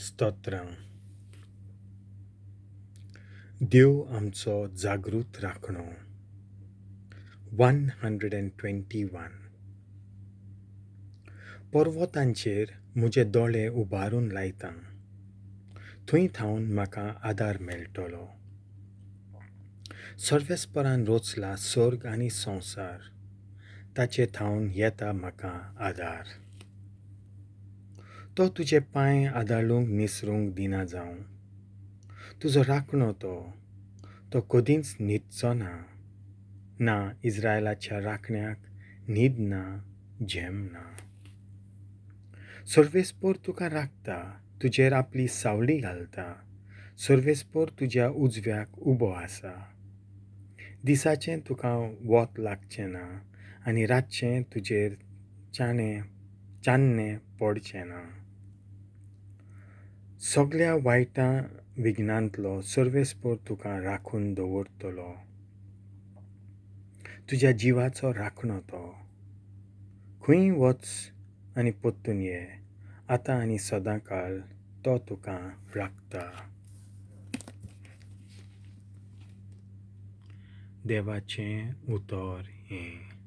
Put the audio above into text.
स्तोत्रां. देव आमचो जागृत राखणो. 121. पर्वतांचेर म्हजे दोळे उबारून लायतां, थंय थावन म्हाका आदार मेळटलो. सर्वेस्परान रचला सर्ग आनी संवसार, ताचे थावन येता म्हाका आदार. तो तुजे पांय आदाळूंक निसरूंक दिना जावं. तुजो राखणो तो, तो कदींच न्हिदचो ना. ना, इस्रायलाच्या राखण्याक न्हीद ना, झेम ना. सर्वेस्पर तुका राखता, तुजेर आपली सावळी घालता. सर्वेस्पर तुज्या उजव्याक उबो आसा. दिसाचें तुका वत लागचें ना आनी रातचें तुजेर चाने चान्नें पडचें ना. सगल्या वायटां विघ्नांतलो सर्वेस्पर तुका राखून दवरतलो. तुज्या जिवाचो राखणो तो. खंय वच आनी परतून ये, आतां आनी सदां काळ तो तुका राखता. देवाचें उतर हें.